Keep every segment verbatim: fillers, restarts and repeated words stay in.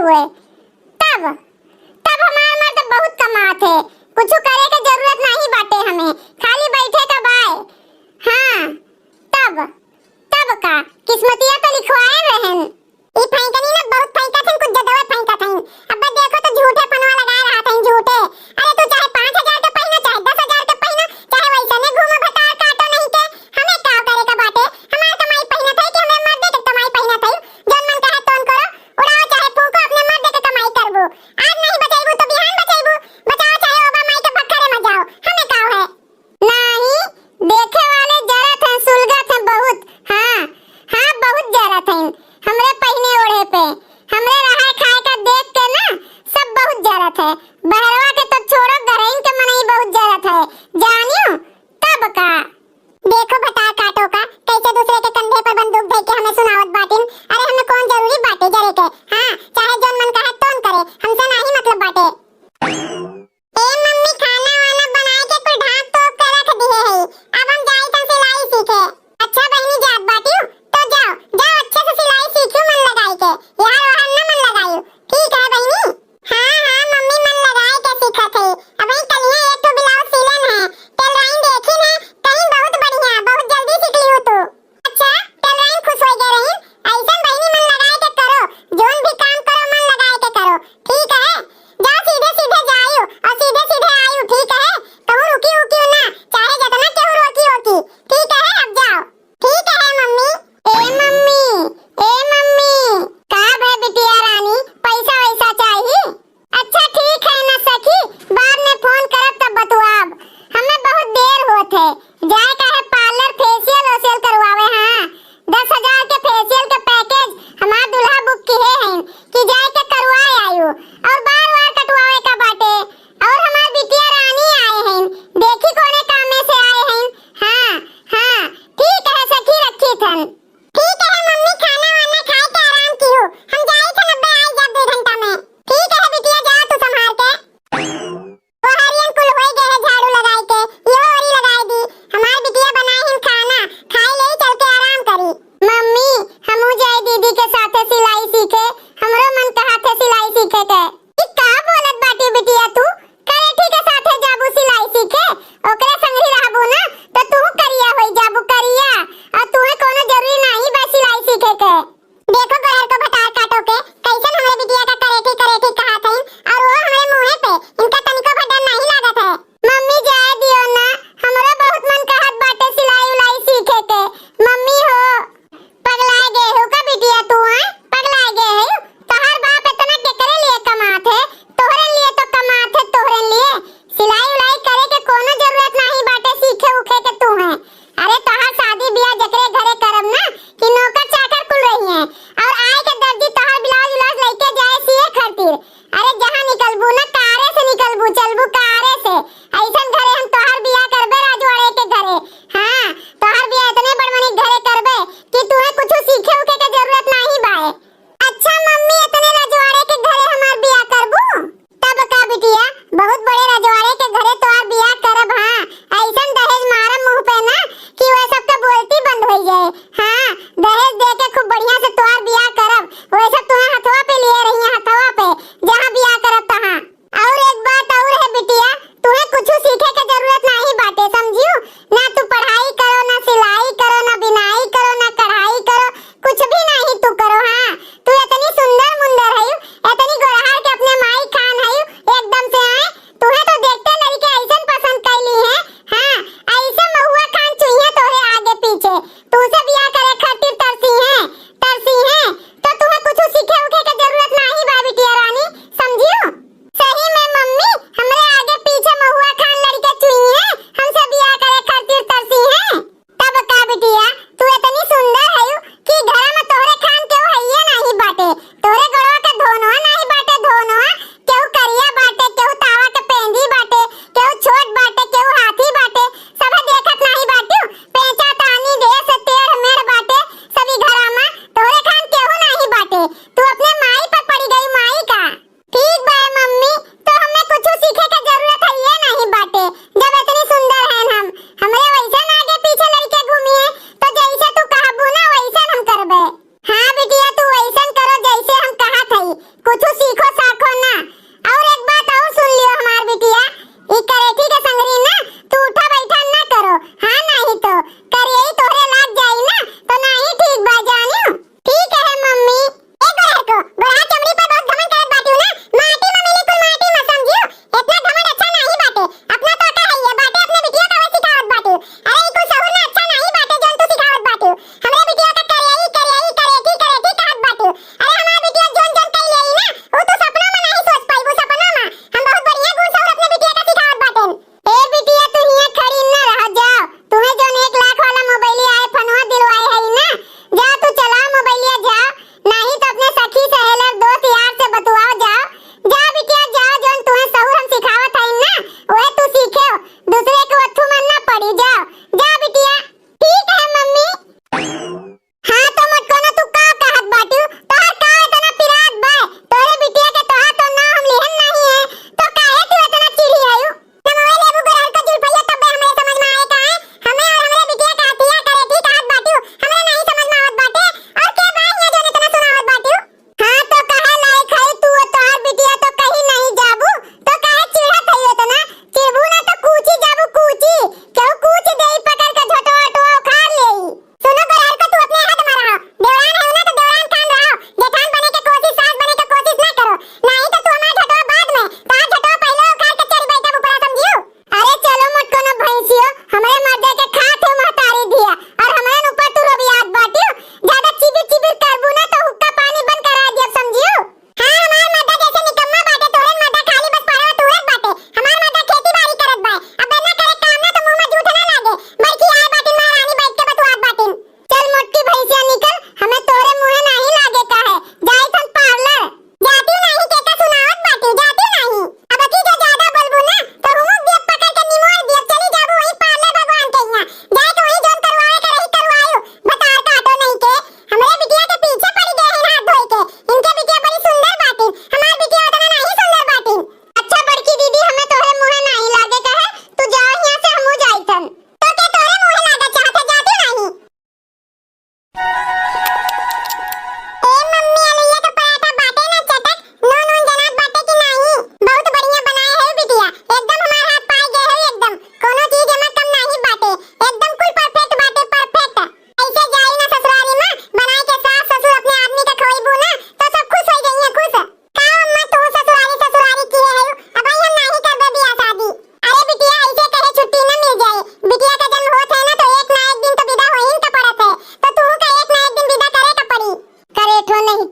हुए। तब, तब हमार मर्द बहुत कमात है, कुछ करे के जरूरत नहीं बाटे हमें, खाली बैठे का बाय। हाँ, तब, तब का, किस्मतिया तो लिखवाए रहन। ई फैंकनी ना बहुत फैंकत हन, कुछ ज्यादा फैंकत हन। अब देखो तो झूठे फनवा लगाए रहत हन, झूठे। अरे तू चाहे पाँच हजार के पहिना, चाहे दस हजार के पहिना, चाहे वैसे ने घूमो भतार काटो नहीं के, हमें का करे का बाटे? हमार कमाई पहिनत है कि हमें मर्दे के कमाई पहिनत है? जौन मन कहे तौन करो, उड़ाओ चाहे फूको, अपने मर्दे के कमाई करबू। आज नहीं बचैबू तो बिहान बचैबू, बचाओ चाहे ओबा माई के बखरे में जाओ, हमें का है? नहीं, देखे वाले जरत हैं, सुलगत हैं बहुत। हाँ, हाँ, बहुत जरत हैं। हमरे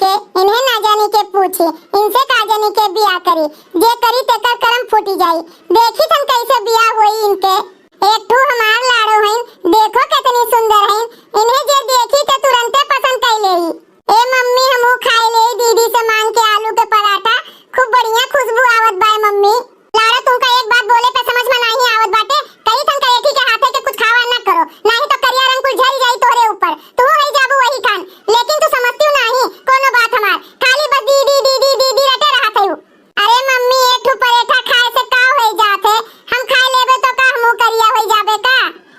के, इन्हें ना जानी के पूछी, इनसे का जानी के बियाह करी, जे करी तेकर करम फूटी जाई। देखी थन कैसे बियाह होई इनके। एक ठू हमार लाड़ो हईन, देखो कितनी सुंदर हईन, इन्हें जे देखी ते तुरंते पसंद कई लेई। ए मम्मी, हमहू खाए लेई दीदी से मांग के आलू के पराठा, खूब बढ़िया खुशबू आवत बाय मम्मी। लाड़ो, तुमका एक बात बोले पे समझ में नाही आवत बाटे, कही थन करेठी के हाथे के कुछ खावा न करो, नाही तो करिया रंग कुल झरी जाई तोहरे ऊपर, तू हई जाबू वही खान, लेकिन तू समझतिउ नाही कोनो बात हमार, खाली बस दीदी, दीदी, दीदी रटे रहत हऊ। अरे मम्मी, एक ठू परेठा खाए से का होई जात है? हम खाए लेबे तो का हमहू करिया होई जाबे का?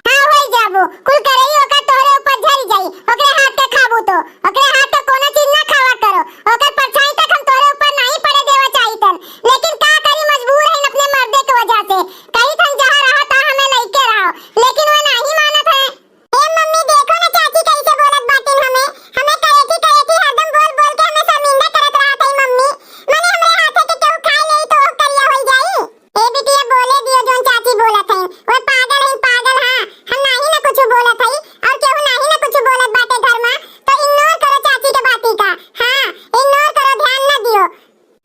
हाँ, होई जाबू। कुल करई ओकर तोहरे ऊपर झरी जाई, ओकरे हाथ के खाबू तो। ओकरे हाथ के कोनो चीज ना खावा करो, ओकर परछाई तक हम तोहरे ऊपर नाही पड़े देवा चाहितन, लेकिन का करी, मजबूर हईन अपने मर्दे के वजह से। कही थन जहाँ रहा ता हमें लइके रहो, लेकिन वे नाही मानत है। ए मम्मी, देखो ना चाची कैसे बोलत बाटिन हमें, हमें करेठी करेठी हरदम बोल बोल के हमें शर्मिंदा करत रहत हई मम्मी। मने हमरे हाथे के केहू खाए लेई तो ओह करिया होई जाई। ए बिटिया, बोले दियो जोन चाची बोलत हईन, वे पागल हईन, पागल। हाँ, हम नाही ना कुछ बोलत हई और केहू नाही ना कुछ बोलत बाटे घर में, तो ignore करो चाची के बाती का। हाँ, ignore करो, ध्यान ना दियो।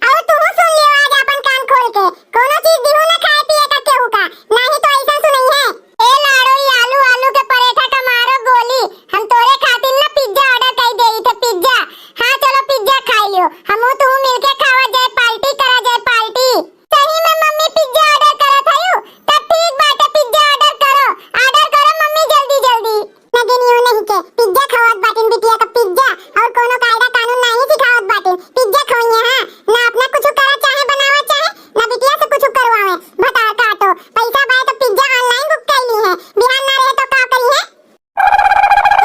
अउर तुहू सुन लियो आज आपन कान खोल के, कोनो चीज दिहू ना खाए पिए का केहू का, नाही तो ऐसन सुनई है। ए लाड़ो, ई आलू, आलू के परेठा का मारो गोली, हम तोरे खातिर ना पिज्जा order कई देई थे, पिज्जा। हाँ, चलो पिज्जा खाई लियो, हमहू तुहू मिलके खावा जाए, party करा जाए, party। सही में मम्मी पिज्जा order करत हयू? तब ठीक बाटे, पिज्जा order करो, order करो मम्मी, जल्दी जल्दी। नगिनियो नहीं के पिज्जा खवात बाटिन बिटिया का, पिज्जा। और कोनो कायदा कानून नाही सिखावत बाटिन, पिज्जा खवइया। हाँ, ना अपना कुछ करा चाहे बनावा चाहे, ना बिटिया से कुछ करवावे। भतार काटो, पैसा बाय तो पिज्जा online book कइली है, बिहान ना रहे तो का करी है?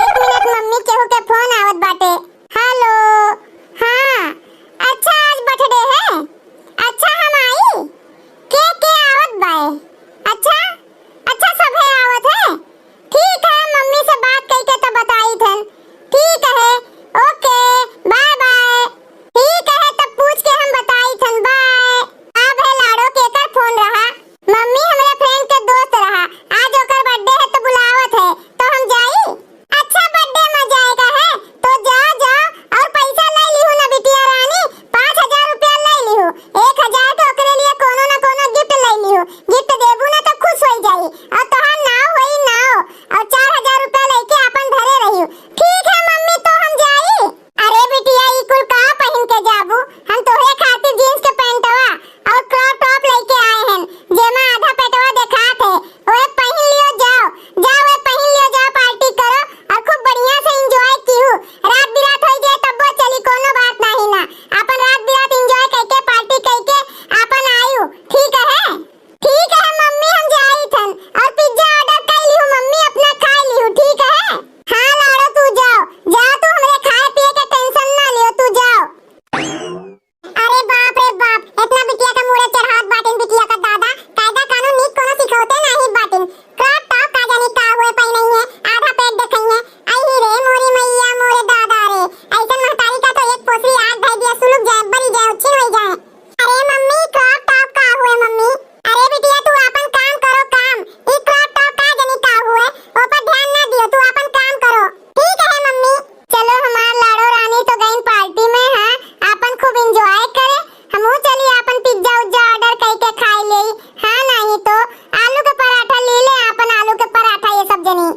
एक मिनट मम्मी, केहू के फोन आवत बाटे। हेलो, हाँ, अच्छा आज birthday है, अच्छा हम आई, के के आवत बाय? अच्छा, अच्छा सभे आवत है, ठीक है, मम्मी से बात कइके तब बताई थन। ठीक है, OK, bye bye। ठीक है, तब पूछ के हम बताई थन, bye। अब है लाड़ो, केकर फोन रहा? मम्मी, हमरे friend के दोस्त रहा, आज ओकर birthday है तो बुलावत है, तो हम जाई? अच्छा, birthday में जाए का है तो जाओ, जाओ, और पैसा ले लिहू ना बिटिया रानी, पाँच हजार रुपया ले लिहू, एक हजार के ओकरे लिए कोनो ना कोनो gift ले लिहू, gift देबू ना तो खुश होई जाई, और तोहार नाव होई नाव, और चार हजार रुपया लेके आपन धरे रहियो। ठीक है मम्मी, तो हम जाई। अरे बिटिया, ई कुल का पहिन के जाबू? हम तोहरे खातिर jeans के पैंटवा और crop top लेके आए हन, जेमा आधा पेटवा देखात है। ओए पहिन लियो जाओ, जाओ ओए पहिन लियो जाओ, party करो और खूब बढ़िया से enjoy किहू। रात बिरात होई जाए तब्बो चली, कोनो बात नाही ना। आपन रात बिरात enjoy कइके, party कइके आपन आयु, ठीक है? ठीक है मम्मी, हम जाई थन और pizza order कर लिहू मम्मी, अपना खाए लिहू, ठीक है? हाँ लाड़ो, तू जाओ, जाओ, तू हमरे खाए पिए के tension ना लियो, तू जाओ। अरे बाप रे बाप, इतना बिटिया का मूड़े चढ़ावत बाटिन, बिटिया का दादा, कायदा कानून नीक कोनो सिखौते नाही बाटिन। Crop top का जानी का हुए पहिनई है, आधा पेट देखई है। आई रे मोरी मैया, मोरे दादा रे, ऐसन महतारी का तो एक पोसरी आग धई दिया, सुलुक जाए, बरी जाए, उछिन होई जाए। अरे मम्मी, crop top का हुए मम्मी? अरे बिटिया, तू आपन काम करो काम, ई crop top का जनी का हुए, ओपर ध्यान ना दियो, तू आपन काम करो। ठीक है मम्मी। चलो हमार लाड़ो रानी तो गईन party में, हाँ, आपन खूब enjoy करे, हमहू चली आपन pizza उज्जा order कइके खाई लेई, हाँ, नाही तो आलू के पराठा ली ले, आपन आलू के पराठा ये सब जनी।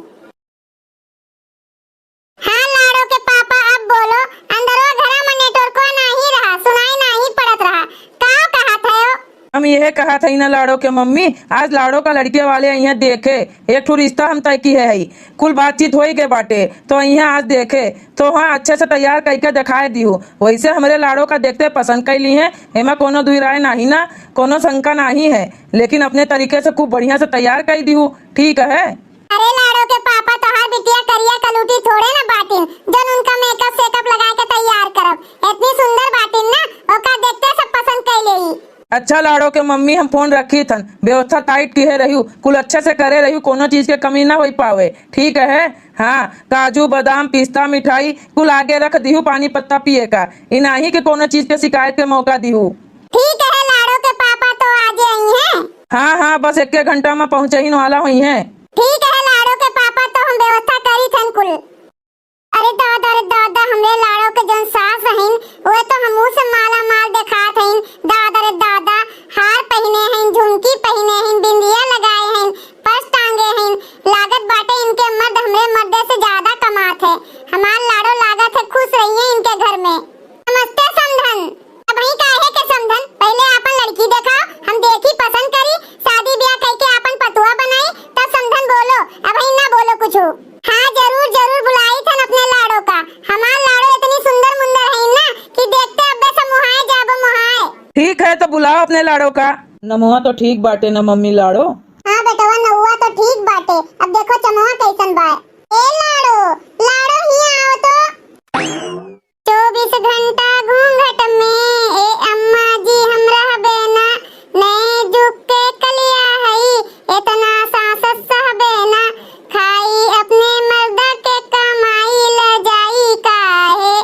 हाँ लाड़ो के पापा, अब बोलो, अंदरवा घरा में networkवा नाही रहा, सुनाई नाही पड़त रहा, का कहत है ओ? हम यह कहत हई ना लाड़ो के मम्मी, आज लाड़ो का लड़के वाले अइहें देखे, एक ठो रिश्ता हम तय किहे हई, कुल बातचीत होई गए बाटे, तो अइहें आज देखे, तो हाँ अच्छे से तैयार कइके देखाए दिहू। वैसे हमरे लाड़ो का देखते पसंद कइ लिहें, एमा कोनो दुई राय नाही ना, कोनो शंका नाही है, लेकिन अपने तरीके से खूब बढ़िया से तैयार कइ दिहू, ठीक है? अरे लाड़ो के पापा, तोहार बिटिया करिया कलूटी थोड़े ना बाटिन, जौन उनका makeup सेकअप लगा के तैयार करब। इतनी सुंदर बाटिन ना, ओका देखते सब पसंद कइ लेई। अच्छा लाड़ो के मम्मी, हम फोन रखी थन, व्यवस्था tight किहे रहियो, कुल अच्छे से करे रहियो, कोनो चीज के कमी ना होई पावे, ठीक है? हाँ, काजू, बादाम, पिस्ता, मिठाई कुल आगे रख दिहू, पानी पत्ता पिए का, इनाही के कोनो चीज के शिकायत के मौका दिहू। ठीक है लाड़ो के पापा, तो आजे अइहें। हाँ, हाँ, बस एक्के घंटा में पहुँचहिन वाला होइहें। ठीक है लाड़ो के पापा, तो हम व्यवस्था करी थन कुल। अरे दादा, अरे दादा, हमरे लाड़ो के जौन सास हईन, हमहू से माला माल देखात हईन, दादा रे दादा, हार पहिने हईन, झुमकी पहिने हईन, बिंदिया लगाए हईन, पर्स टांगे हईन। लागत बाटे इनके मर्द हमरे मर्दे से ज्यादा कमात है। हमार लाड़ो लागत है खुश रहिए इनके घर में। नमस्ते समधन। अबहीं काहे के समधन, पहिले आपन लड़की देखाओ, हम देखी पसंद करी, शादी ब्याह कइके आपन पतुआ बनाई, तब समधन बोलो, अबहीं ना बोलो कुछु। हाँ जरूर जरूर बुलाई थन अपने लाड़ो का। हमार लाड़ो इतनी सुंदर मुंदर है ना कि देखते अब्बे से मोहाए जाबो मोहाए। ठीक है तो बुलाओ अपने लाड़ो का। नमवा तो ठीक बाटे ना मम्मी लाड़ो? हाँ बेटवा नउआ तो ठीक बाटे, अब देखो चमवा कैसन बा। ए लाड़ो, लाड़ो हियाँ आओ तो। चउबीस घंटा घूंघट में ए अम्मा जी हम रहबे ना, नए जुग के कलिया हई, एतना सासत सहबे ना, खाई अपने मर्दा के कमाई ल जाई काहे,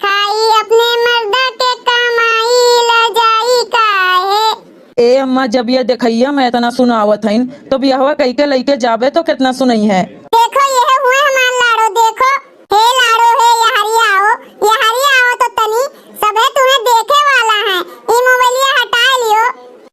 खाई अपने मर्दा के कमाई ल जाई काहे। ए अम्मा, जब ये देखइया में एतना सुनावत हईन, तो बियाहवा कइके लइके जाबे तो केतना सुनइहैं। देखो, यह हुए हमार लाड़ो, देखो, हे लाड़ो, हे यहरिया आओ, यहरिया आओ तो तनी, सभे तुम्हें देखे वाला है, ई मोबाइलिया हटाए लियो।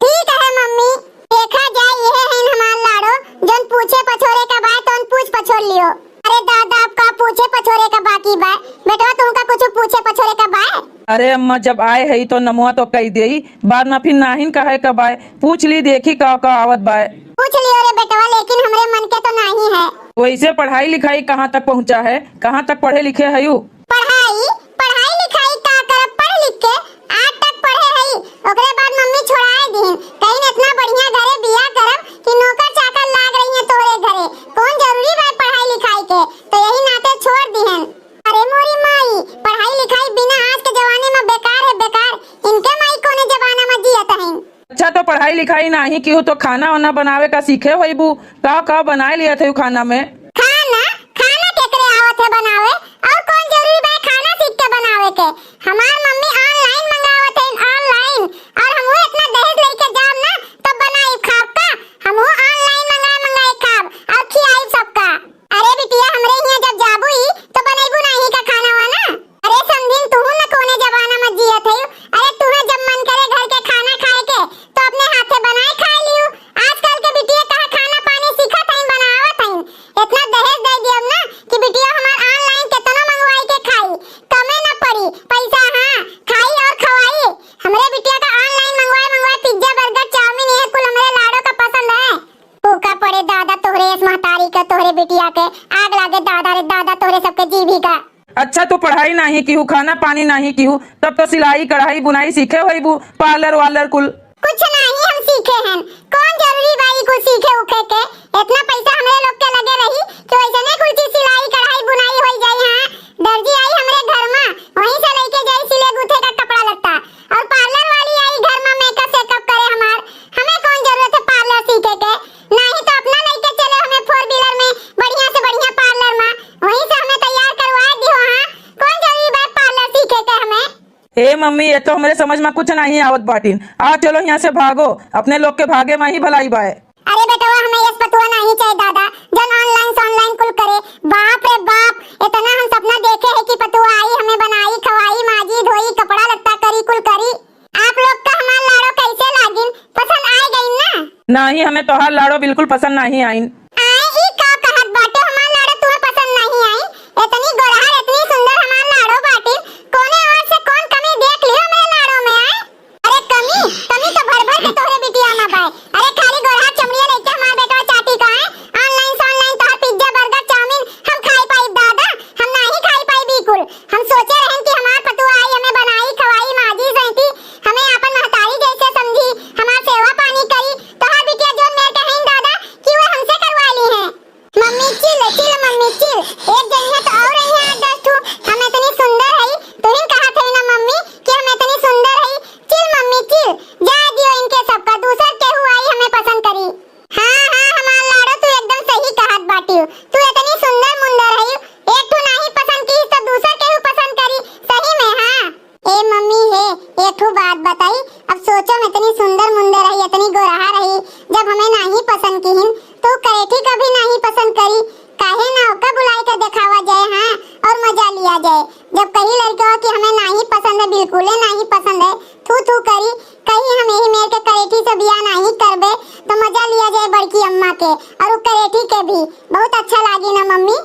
ठीक है मम्मी, देखा जाए, यह है हमार लाड़ो, जौन पूछे पछोरे का बाय, तौन पूछ पछोर लियो। अरे दादा, अब का पूछे पछोरे का बाकी बाय? बेटवा, तुमका कुछ पूछे पछोरे का बाय? अरे अम्मा, जब आए हई तो नमवा तो कई देई, बाद में फिर नाहिन कहे का बाय। पूछ ली, देखी का का आवत बाय। पूछ लियो रे बेटवा, लेकिन हमरे मन के तो नाही है। वैसे पढ़ाई लिखाई कहाँ तक पहुँचा है? कहाँ तक पढ़े लिखे हयू? पढ़ाई, पढ़ाई लिखाई का करब, पढ़ लिख के आठ तक पढ़े हई, ओकरे बाद मम्मी छोड़ाए दिहिन। कहिन इतना बढ़िया घरे बियाह करब कि नौकर चाकर लाग रही है तोहरे घरे, कौन जरूरी बा पढ़ाई लिखाई के, तो यही नाते छोड़ दिहन। अरे मोरी माई, पढ़ाई लिखाई बिना आज के जमाने में बेकार है, बेकार। इनके माई कोने जमाना में जियत हईन। अच्छा, तो पढ़ाई लिखाई नाही किहू तो खाना वाना बनावे का सीखे होइबू? का का बनाए लियत हयू खाना में? खाना? खाना केकरे आवत है बनावे? और कौन जरूरी बा खाना सीख के बनावे के? हमार मम्मी online मंगावत है, online। और हमहू इतना दहेज लेके जाब ना, तब बनाई खाब का? हमहू online मंगाए मंगाए खाब और खियाई सबका। अरे बिटिया, हमरे हियाँ जब जाबू ही, तो बनैबू नाही का खाना वाना? अरे समधिन, तुहू न कोने जमाना में जियत हयू। अरे तुहे जब मन करे घर के खाना खाए के, तो अपने हाथे बनाए खाए लियू। आजकल के बिटिया कहाँ खाना पानी सीखत हईन, बनावत हईन। इतना दहेज दे दियब ना कि बिटिया हमार online केतनो मंगवाई के खाई, कमे न पड़ी पैसा। हाँ, खाई और खवाई। हमरे बिटिया का online मंगवाए मंगवाए pizza, burger, chowmein, ये कुल हमरे लाड़ो का पसंद है। फूका पड़े दादा तोहरे इस महतारी के, तोहरे बिटिया के। आग लागे दादा रे दादा तोहरे सबके जीभी का। अच्छा, तू पढ़ाई नाही किहू, खाना पानी नाही किहू, तब तो सिलाई, कढ़ाई, बुनाई सीखे होइबू, parlour वार्लर कुल। कुछ नाही हम सीखे हन, कौन जरूरी बा ई कुल सीखे उखे के? इतना पैसा हमरे लोग के लगे रही कि वैसने कुल चीज सिलाई, कढ़ाई, बुनाई होई जाई। हाँ, दर्जी आई हमरे घर मा, वहीं से लेके जाई सिले गूथे का कपड़ा लत्ता। और parlour वाली आई घर मा makeup सेकअप करे हमार, हमें कौन जरूरत है parlour सीखे के? नाही तो अपना लइके चले हमें four wheeler में बढ़िया से बढ़िया parlour मा, वहीं से हमें तैयार करवा दियो। हाँ, कौन जरूरी बा parlour सीखे के हमें? ए मम्मी, ये तो हमरे समझ मा कुछ नाही आवत बाटिन। आ चलो यहाँ से भागो, अपने लोग के भागे मा ही भलाई बाय। अरे बेटवा, हमें यस पतुआ नाही चाहे दादा, जन online से online कुल करे। बाप रे बाप, इतना हम सपना देखे है कि पतुआ आई, हमें बनाई, खवाई, माजी, धोई, कपड़ा लत्ता करी, कुल करी। आप लोग का हमार लाड़ो कैसे लागिन? पसंद आए गइन ना? नाही, हमें तोहार लाड़ो बिल्कुल पसंद नाही आइन। आए, ई का कहत बाटे, हमार लाड़ो तुम्हें पसंद नाही आई? इतनी गोरहर, इतनी सुंदर हमार लाड़ो बाटिन, कोने ओर से कौन कमी देख लियो मेरे लाड़ो में, आए? अरे कमी, कमी तो भर भर के तोहरे बिटिया में बाय। अरे खाली गोरहर चमड़िया लेके हमार बेटवा चाटी का है। Online से online तोहर pizza, burger, chowmein हम खाई पाई दादा, हम नाही खाई पाई बिल्कुल। हम सोचे रहन कि हमार पतुआ आई, हमें बनाई, खवाई, माजी, सैती, हमें आपन महतारी जैसे समझी, हमार सेवा पानी करी। तोहार बिटिया जोन मेर के हईन दादा कि वो हमसे करवा बिल्कुले नाहीं पसंद है, थू थू करी। कहीं हम यही मेर के करेठी से बियाह नाहीं करबे, तो मजा लिया जाए बड़की अम्मा के और उ करेठी के भी। बहुत अच्छा लागी ना मम्मी?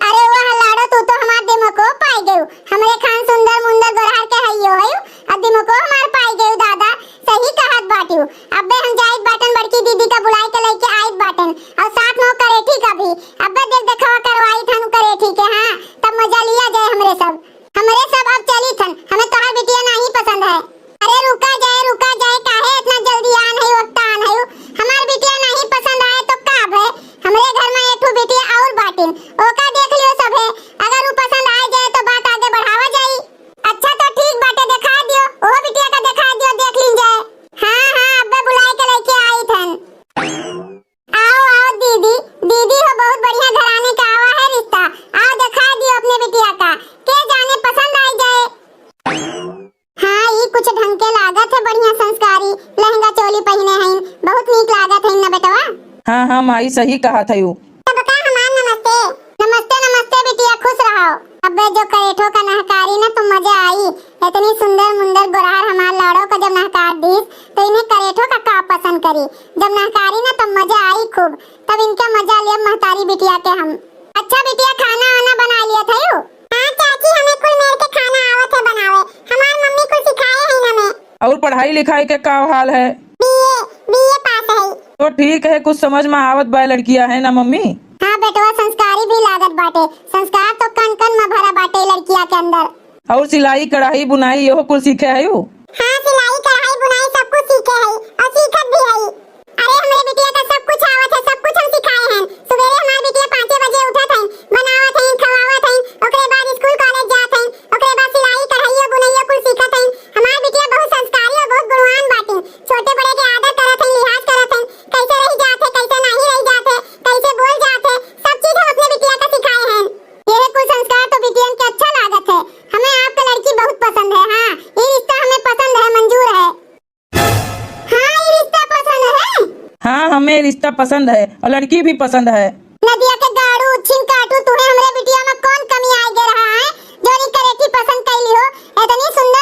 अरे वाह लाड़ो, तू तो हमार दिमको पाई गयू। हमरे खान सुंदर मुंदर गोरहर के हइयो हयू, अब दिमको हमार पाई गयू दादा। सही कहत बाटियो। अब्बे हम जाइत बाटन, बड़की दीदी का बुलाई के लइके आइत बाटन, और साथ में वो करेठी का भी। अब्बे देख देखावा करवाई थन करेठी के, हाँ, तब मजा लिया जाए हमरे सब। हमरे सब अब चली थन, हमें तोहार बिटिया नाहीं पसंद है। अरे रुका जाए, रुका जाए, काहे इतना जल्दी आन है, वक्त आन है? हमार बिटिया नाहीं पसंद आए तो का भय? हमरे घर में एक ठो बिटिया और बाटिन, ओका देख लियो सभे, अगर उ पसंद आ जाए तो बात आगे बढ़ावा जाई। अच्छा तो ठीक बाटे, देखा दियो, ओहो बिटिया का देखा दियो, देख लीन जाए। हाँ, हाँ, अब्बे बुलाए के लइके आई थन। आओ, आओ दीदी, दीदी हो, बहुत बढ़िया घराने का आवा है रिश्ता। आओ देखा दियो अपने बिटिया का, के जाने पसंद आ जाए। हाँ, ई कुछ ढंग के लागत है, बढ़िया संस्कारी, लहंगा चोली पहिने हईन, बहुत नीक लागत हईन ना बेटवा। हाँ, हाँ माई, सही कहत हयू। सबका हमार नमस्ते। नमस्ते, नमस्ते बिटिया, खुश रहो। अबे जो करेठो का नहकारी ना तो मजा आई, इतनी सुंदर मुंदर गोरहर हमार लाड़ो का जब नहकार दीस तो इन्हें करेठो का का पसंद करी। जब नहकारी ना तो मजा आई खूब, तब इनका मजा लिया महतारी बिटिया के हम। अच्छा बिटिया, खाना वाना बना लिया था यू? हाँ चाची, हमें कुल मेर के खाना आवत है बनावे। हमार मम्मी कुल सिखाए हैं हमें। और पढ़ाई लिखाई के का हाल है? बीए, बीए पास है। तो ठीक है, कुछ समझ में आवत बा लड़किया, है ना मम्मी? हाँ बेटवा, संस्कारी भी लागत बाटे। संस्कार तो कण कण में भरा बाटे लड़किया के अंदर। और सिलाई, कढ़ाई, बुनाई, यहो कुल सीखे हयू? हाँ, सिलाई, कढ़ाई, बुनाई सब कुछ सीखे हई और सीखत भी हई। अरे, हमरे बिटिया का सब कुछ आवत है, सब कुछ हम सिखाए हैं। सुबेरे हमार बिटिया पाँचे बजे उठत है, बनावत है, खवावत है, ओकरे बाद स्कूल कॉलेज जात है, ओकरे बाद सिलाई, कढ़ाई, बुनाई कुल सीखत है। हमार बिटिया बहुत संस्कारी और बहुत गुणवान बाटी। छोटे बड़े के आदर करत है, लिहाज करत है, कैसे रही जात है, कैसे नहीं रही जात है, कैसे बोल जात है, सब चीज हम अपने बिटिया का सिखाए हैं। यह कुल संस्कार तो बिटियन के अच्छा लागत है। हमें आपका लड़की बहुत पसंद है। हाँ, ये रिश्ता हमें पसंद है, मंजूर है। हाँ, ये रिश्ता पसंद है। हाँ, हमें रिश्ता पसंद है और लड़की भी पसंद है। नदिया के गाड़ू, उच्छिन काटू, तुहे हमरे बिटिया में कौन कमी आए गे रहा है, जो नी करेठी पसंद कैली हो? इतनी सुंदर